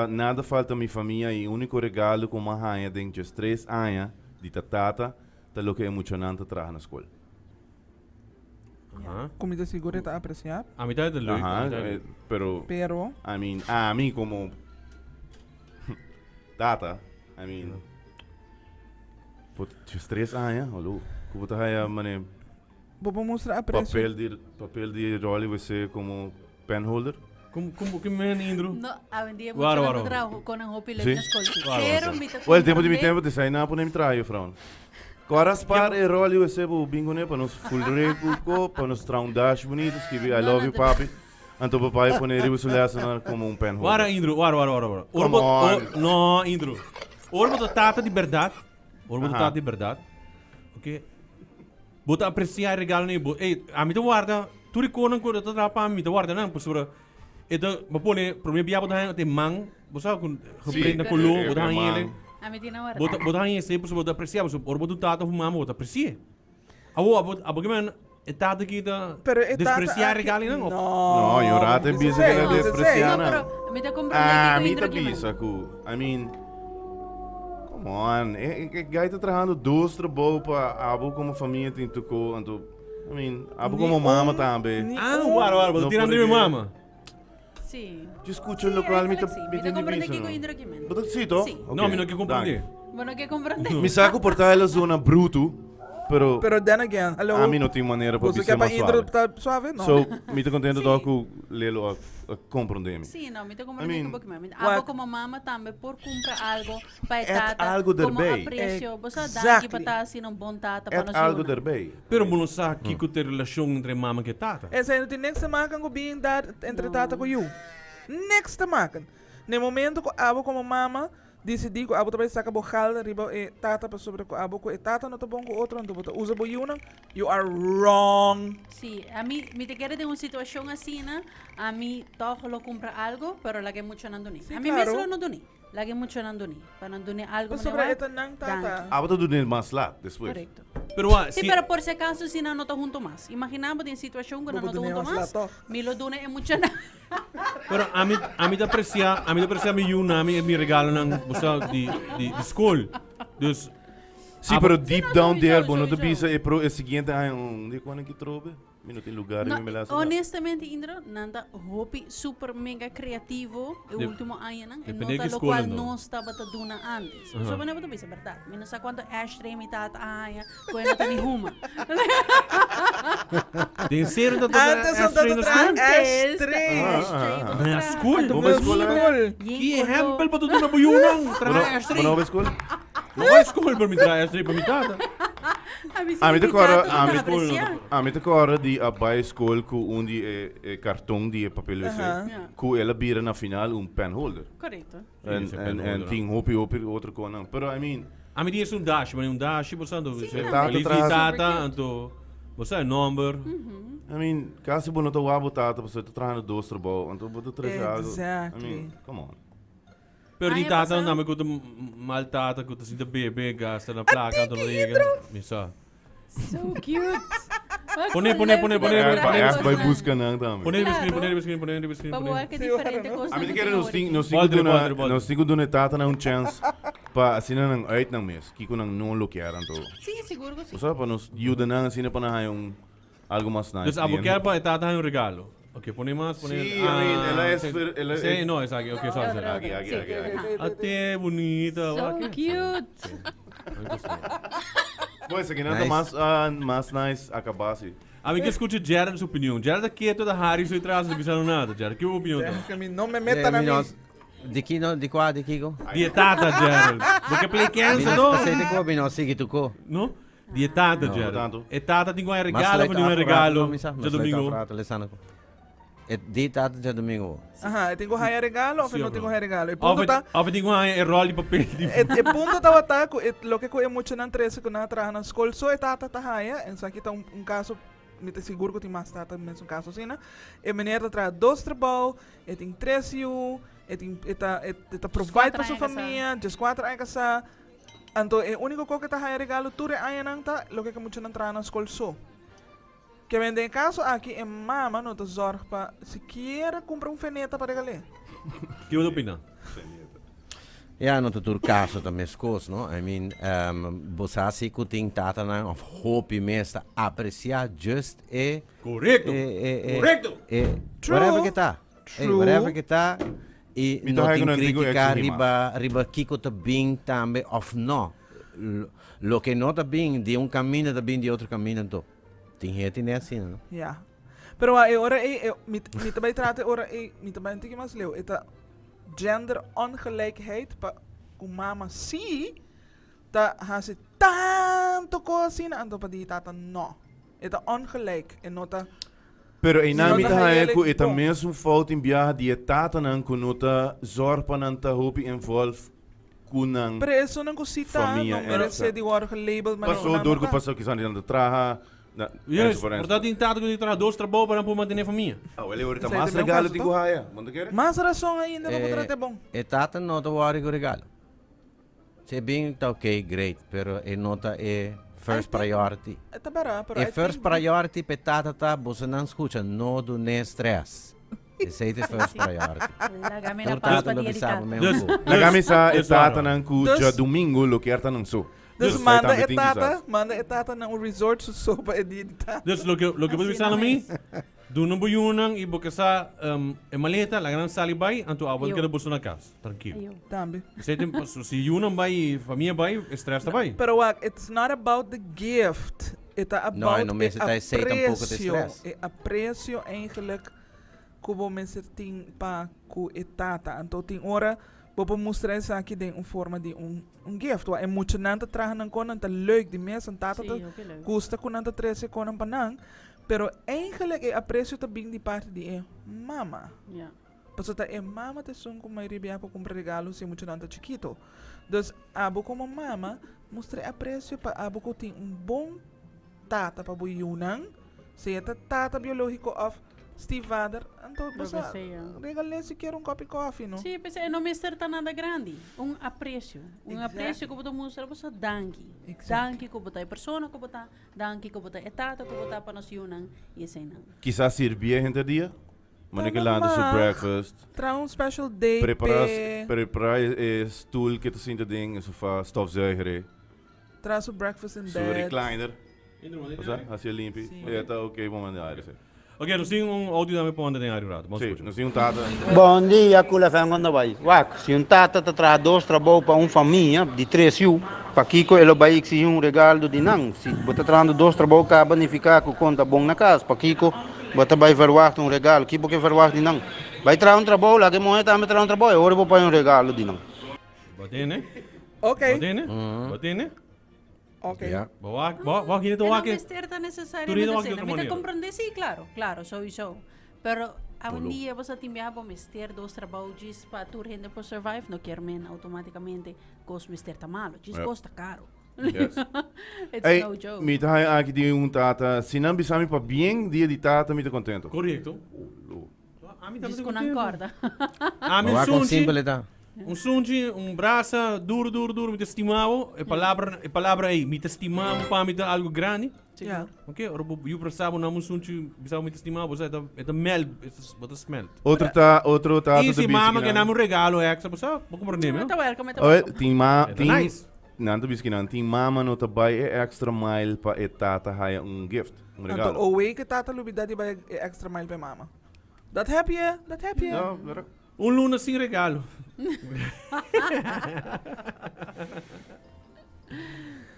Nada falta mi famia y unico regalo cu m'a haya den 13 aña di ta tata ta loke e muchanan ta traha na scol. Cu mi ta sigur e ta aprecia. A mi ta ta leuk. Aha, pero. Pero. I mean, ami como tata, I mean, por 13 aña, hallo, cu bo ta haya mane. Bo por mustra aprecio. Papel di, papel di Rolly WC como pen holder. Como, como que men, Indro? No, awendia mucho Waro, nan waro. ta traha con nan hopi leuk Sí. na school. sí. Waro, Pero waro. mi ta Well, tempo di mi comprende- tempo te na pone mi traha, juffrouw. Cora spaar e Rolly WC bo bingo ne pa nos full reco, pa nos traha un dash bonito, scribi I No, love no you te- papi. Anto papai pone riba su lessenaar como un pen holder. Wara, Indro, wara, wara, wara, wara. Come Ora bo- on. o- no, Indro. Ora bo ta tata di berdad. Ora bo ta Aha. tata di berdad. Ok. Bo ta aprecia e regalo ni bo. Ey, ami ta warda tur e konan ku ta traha pa mi, mi ta warda nan pasobra e ta bo pone prome bia bo ta haña te man, bo sa ku geprint na koló, bo ta haña ele. Ami tin a warda. Bo ta bo ta haña esei pasobra bo ta aprecia, pasobra ora bo ta un tata of un mama bo ta aprecia. Awor abo abo ke men e tata aki ta Pero e tata desprecia e aki regalonan of? No. No, yo rato e bisa ke ta desprecia No, nan. pero mi ta comprende Ah, kiko mi Indra ta ke men. bisa ku, I mean, come on, e e guy ta trahando dos trabou pa abo komo famia tin toko, anto, I mean, abo Ni komo mama un- tambe. ni Ah, un- wara, wara, bo ta No tirando por di mi ke- mama. Sí. Yo escucho Sí, lo cual mi ta eigenlijk sí. mi Mi ta tin di comprende bisa, kiko no. Indra ke men. Bo ta sí, toch? Sí. No, mi no ke comprende. dank. Bo no ke comprende. Mi sa ku por ta el a zona brutu, pero Pero then again, hallo. ami no tin manera pa Boso bisa ke pa mas Indra suave. ta suave? No. So, mi ta contento Sí. toch ku Lelo a a comprende mi. Sí, no, mi ta I comprende mean, kiko bo ke men. What? Abo komo mama tambe por kumpra algo pa e Add tata algo komo erbij. aprecio. Bo sa danki pa Exactly. ta asina un bon tata pa Add nos algo yunan. erbij. Pero bo no sa kiko ta e relashon entre mama ku e tata. Esei no tin niks te maken ku bien dar entre No. tata ku yu. Niks te maken. Na e momento ku abo komo mama disidí ku abo ta bai saka bo gal riba e tata pasobra ku abo ku e tata no ta bon ku otro anto bo ta usa bo yunan, you are wrong. Sí, ami mi ta kere den un situashon asina, ami tòg lo kumpra algo, pero laga e muchanan duni. Sí, Ami mes klaro. lo no duni. Laga e muchanan duni. Pa nan duni algo Pasobra manera e ta nan tata. Danki. Abo ta duni mas lat despues. Korekto. Pero wa, Sí, si pero por si acaso si nan no ta hunto mas. Imagina bo den situacion ku Bo nan no ta duna e hunto mas mas, lat tòg. mi lo duna e muchanan. Pero ami ami ta aprecia, ami ta aprecia mi yunan, mi mi regalonan, bo sa, di di di skol. Dus Sí, abo pero Sí, deep no, down sowieso, there bo no ta sowieso. bisa e pro e siguiente aña, un di kuan aki trobe? Mi no tin lugar No, riba mi lasa na. honestamente Indra, nan ta hopi super mega creativo e Dep- ultimo añanan en depende no ta ki lo school cual anto. nos tabata duna antes. Pasobra bo no bisa berdad. Mi no sa cuanto ashtray mi tata a haña cu e no ta ni huma. Den serio ta toca Antes nan ashtray tata na traha school? Antes ta ashtray. ashtray bo ta Na traha. school? Bo bai school, eh? School. Yen Ki color. ehempel bo ta duna bo yunan? Bo Traha no, ashtray. bo no bai school? No bai school pa mi traha ashtray pa mi tata. Ami ta kòrda, ami, School, ami ta kòrda di a bai skol ku un di e e karton di e papel wc, Ja. ku el a bira na final un pen holder. Correcto. En, Ese en, pen en holder, tin hopi hopi otro konan. Pero I mean, Ami di es un dashi, maar un dashi bo sa, anto Sí, se tambe. feliz di Tata tata, Super cute. anto bo sa e nomber. I mean, kasi bo no ta wak bo tata pasobra e ta trahando dos trabou, anto bo ta trese algo. Exactly. I mean, come on. Pero di Aña tata pasá. name ku ta mal tata ku ta sinta bebe gasta na plaka anto no yega. Mi sa. So cute. Pone, pone, pone, pone, Eh, pa pone, echt bai buska nan tambe. Pone riba screen, Claro. pone riba screen, pone riba screen, Pa pone. bo que Sí, diferente bueno. cosnan A mi te ku kere tin nos tin ahora. nos tin ku Bolter, duna bolter, bolter. nos tin ku duna e tata nan un chance pa asina nan uit nan mes kiko nan no lo kier anto. Sí, sigur ku sí. Bo sa pa nos yuda nan asina pa nan haña un Algo mas nice. Dus abo kier pa e tata haña un regalo. Ok, pone mas, pone. Sí, I mean, el a esfer- el a- Sí, no, esaki, ok, sorry, sorry. Aki, aki, aki, aki. Ate bunita. So wak. cute. Bo, esaki nan ta Nice. mas, ah, mas nice acabá si. Ami ke skucha Gerald su opinion. Gerald ta keto ta hari su tras, no bisa no nada. Gerald, ki bo opinion ta? Que mi no me meta na mi mi. no- Di ki no, di kua, di kiko? Di e tata, Gerald. Bo ke play Mi cancer, no no? pasei di ko, mi no sigui tu ko. No? Di e tata, No. Gerald. Tanto. E tata tin ku haña Mas regalo sluit of ningun af rato, regalo no, misa. Mas sluit af djadomingo. rato, lesana ko. E di tata djadomingo. Aha, e tin ku haña regalo of e Sí no of tin ku no? haña regalo. E Of punto e, ta, of e tin ku haña e ròl di papel di. e, e punto tabata ku e loke ku e muchanan trese ku nan a traha na skol so e tata ta haña, en esaki ta un, un kaso, mi ta sigur ku tin mas tata mesun kaso asina. E meneer ta traha dos trabou, e tin tres yu, e tin e ta e ta provide Djeskuater pa su aña kasá. famia, djeskuater aña kasá. Anto e úniko kos ke ta haña regalo tur e añanan ta loke ke muchanan traha na skol so. Ke men den e kaso aki e mama no ta zòrg pa sikiera kumpra un feneta pa regal'é. Ki bo ta opina? Ya, no ta tur kaso ta meskos, no? I mean, bo sa si ku tin tatanan of hopi mes ta apresiá just e. Korekto! E, e, e, Korekto! E, True. whatever ke ta. Ey, True. whatever ke ta. I Mi ta no haya tin ku nan tin ku kritika exigí riba, riba kiko ta bin tambe of no. Loke no ta bin di un kaminda ta bin di otro kaminda anto. Tin hende tin asina, no? Ya. Pero e ora ei, e, mi, mi ta bai trata e ora ei, mi ta bai un tiki mas leu. E ta gender ongelijkheid pa ku mama sí ta hasi tanto kos asina, anto pa di tata no. E ta ongelijk, e no ta. Pero einan No mi ta ta haña haña ku e ta bon. mesun fout in biaha di e tatanan ku no ta zòrg pa nan ta hopi involved ku nan Pero esunnan ku sí ta, famia no merece en di wòrdu gelabeld manera Pasó ku nan dor no ku ta. pasó kisas nan ta traha na Juist, enzovoort por ta tin tata ku tin traha dos trabou pa nan por mantené famia. Ah, wel, ahorita Esei mas ta mi un regalo kaso tin to. ku haya. Bo no ta kere? Mas rason ainda pa bo trata e bon. E tata no ta wòri ku regalo. Si e bin ta ok, great, pero e no ta e first priority. E ta bara, pero E I first think priority p'e tata ta bosonan skucha, no dun'é stress. Esei ta e first priority. Laga mi na Tur pas tata pa lo dia di bisa bo tata. mes Dus, un poco. Laga mi sa e dus wara. tatanan ku Dus- djadumingu lo kier ta nan so. Dus Esei manda tambe e tin tata, kisas. manda e tata na un resort su so pa e dia di tata. Dus loke loke bo ta Asina bisa na mi, mes. duna bo yunan i bo ke sa e maleta, laga nan sali bai, anto abo ta Ayo. keda boso na kas, trankil. Ayo. Tambe. Esei tin, paso si yunan bai i famia bai, e stress ta bai. Pero wak, it's not about the gift. E ta No, about e no e mester ta esei tampoco ta aprecio. stress. E aprecio eigenlijk ku bo mester tin pa ku e tata. Anto tin ora bo por mustra esaki den un forma di un un gift. Wak, e muchanan ta traha nan kon, nan ta leuk di mes, nan tata Sí, ta hopi leuk. gusta ku nan ta trese konnan pa nan. Pero eigenlijk e aprecio ta bin di parti di e mama. Ja. Pasobra ta e mama ta esun ku mayoria bia por kumpra regalo si e muchanan ta chikito. Dus abo komo mama mustra e aprecio pa abo ku tin un bon tata pa bo yunan, sea ta tata biológiko òf stiefvader, anto Lo bo que sa sea. regal'é sikiera un kòpi kòfi, no? Sí, p'esei e no mester ta nada grandi. Un aprecio. Un Exactly. aprecio ku bo ta mustra, bo sa danki. Exactly. Danki ku bo ta e persona ku bo ta, danki ku bo ta e tata ku bo ta pa nos yunan i eseinan. Kisas sirbié henter dia? Mane ke Tambe lanta su mag. breakfast. Traha un special day Prepara, p'e. prepara e stoel ke ta sinta den e sofa, stofzuiger e. Traha su breakfast in Su bed. recliner. Osea, hasi e limpi. Sí. E ta ok pa manda aire, sí. Ok, nos tin un audio tambe pa manda den aire un rato. Ban Sí, skucha. nos tin un tata. Bon dia Cool FM con ta bai? Wak, si un tata ta traha dos trabou pa un famia di tres yu, pakiko e lo bai exigi un regaldo di nan? Si bo ta trahando dos trabou kaba nifiká ku kon ta bon na kas, pakiko bo ta bai verwagt un regalo? Ki bo ke verwagt di nan? Bai traha un trabou, laga e muhé tambe traha un trabou e ora bo bai un regalo di nan. Bo tene? Ok. Bo tene? Bo tene? Ok. Ja. Bo wak, bo, bo hende ta E no wak e. mester ta Tur hende necesariamente wak di asina. otro Mi ta manera. comprende, sí, claro, claro, sowieso. Pero Tolo. awendia bo sa tin biaha bo mester dos trabou djis pa tur hende por survive, no kier men automaticamente cos mester ta malo, djis Ja. cos ta caro. Yes. It's Ey, no joke. mi ta haña aki di un tata, si nan bisa mi pabien dia di tata mi ta contento. Correcto. Lo. Ami ta Djis cu nan corda. Ami Wak con sunchi, simpel e ta. un sunchi, un brasa, duro, duro, duro, mi ta stima bo. E palabra, e palabra ei, mi ta stima bo, pa mi ta algo grandi. Ja. Ok, ora bo yu brasa bo nam un sunchi, bisa bo mi ta stima bo, sa, e ta, e ta melt, e ta, bo ta smelt. Otro ta, otro tata I ta si bisa mama ki ke nan. nam un regalo extra, bo sa, bo comprende mi, no? Ta welcome, ta Oe, welcome. tin ma, E ta tin, nice. nan ta bisa ki nan tin mama no ta bai e extra mile pa e tata haya un gift, un Anto regalo. owei ke tata lubida di bai e extra mile pa e mama. Dat heb je, dat heb je. No, pero. Un luna sin regalo.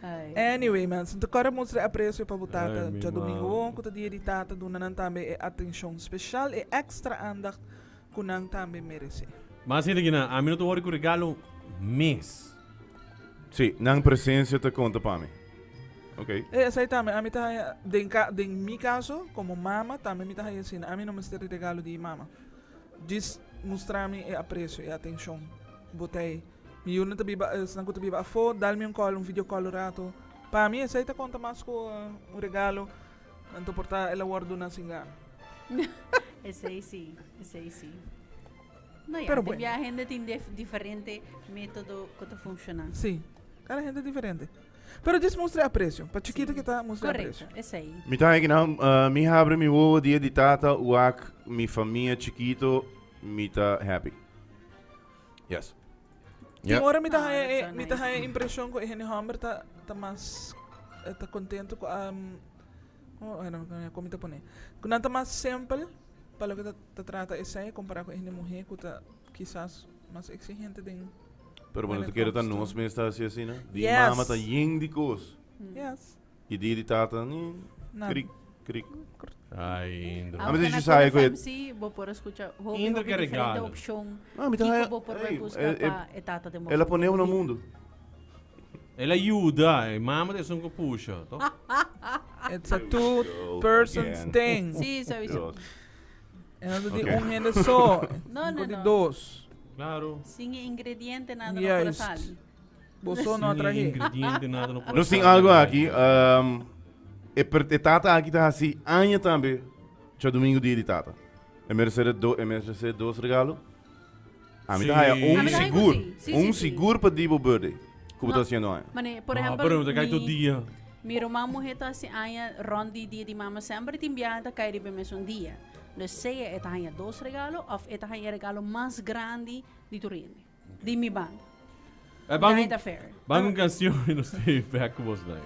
Ai. Anyway, mensen, te kore mustra aprecio pa bo tata. Ai, mi Djadomingo mama. won, ku ta dia di tata, duna nan tambe e atencion special, e extra aandacht ku nan tambe merece. Mas hende ki nan, ami no ta wori ku regalo mes. Sí, nan presencia ta konta pa mi. Ok. E esei tambe, ami ta haya, den ka, den mi caso, como mama, tambe mi ta haya asina. Ami no mester di regalo di mama. Djis mustra mi e aprecio, e atencion. Bo ta ei. Mi yunan ta biba, esnan cu ta biba afo, dal mi un call, un video call un rato. Pa mi esei ta conta mas cu un regalo. Anto por ta el a wordo duna sin gana. Esei si, esei si. No ya, Pero te bueno. bia hende tin dif- diferente metodo cu ta funciona. Sí, cada hende diferente. Pero djis mustra aprecio. Pa chikito ke ta mustra Correcto, aprecio. esei. Mi ta haña kinan, mi habri mi wowo dia di tata wak mi famia chikito, mi ta happy. Yes. Tin Ja. ora mi ta Ah, haya that's e, so mi ta nice. haya impreshon ku e hende hòmber ta ta mas eh, ta kontento ku um, oh, ay, no, no, kon mi ta pone? Ku nan ta mas simpel pa loke ta ta trata esei kompará ku e hende muhé ku ta kisas mas exigente den Pero bueno, when tu it kere ta comes to nos mes ta hasi asina? Di Yes. mama ta yen di kos. Yes. I di di tata, ni, Na. krik, krik. Ai, Indra. Ah, mi Aunque dici na sai Cura que- FM sí, bo por escucha hopi Indra hopi ke diferente regalo. opcion. Ah, mi ta Kiko haya- bo por bai Ey, busca eh, eh, pa e tata den bo El a pone na familia. mundo. El a yuda, e mama ta esun ku pusha, toch? It's a two Go persons again. thing. Sí, sowieso. Dios. E no ta di Ok. un hende so. No, no, di no. dos. Claro. Sin e ingrediente nada no por Juist. sali. Boso no a Sin trahe. ingrediente nada no por Nos tin sali. algo aki. Um, e, per, e tata aki ta hasi aña tambe. Djadomingo dia di tata. E merece do, e merece dos regalo. A mi ta Sí. haya un A mi ta haya sigur. ku sí. Sí, Un sí, sí. sigur pa di bo birthday. Ku bo ta No. haciendo aña. Mane, por No, ehempel, pero ta kai tur mi- dia. Mi ruman muhé ta hasi aña rond di dia di mama semper tin biaha ta kai riba e mesun dia. Dus sea e ta haña dos regalo of e ta haña e regalo mas grandi di tur hende. Di mi banda. Eh, ban Dai ta fair. ban un canción y nos ta back ku bos dai.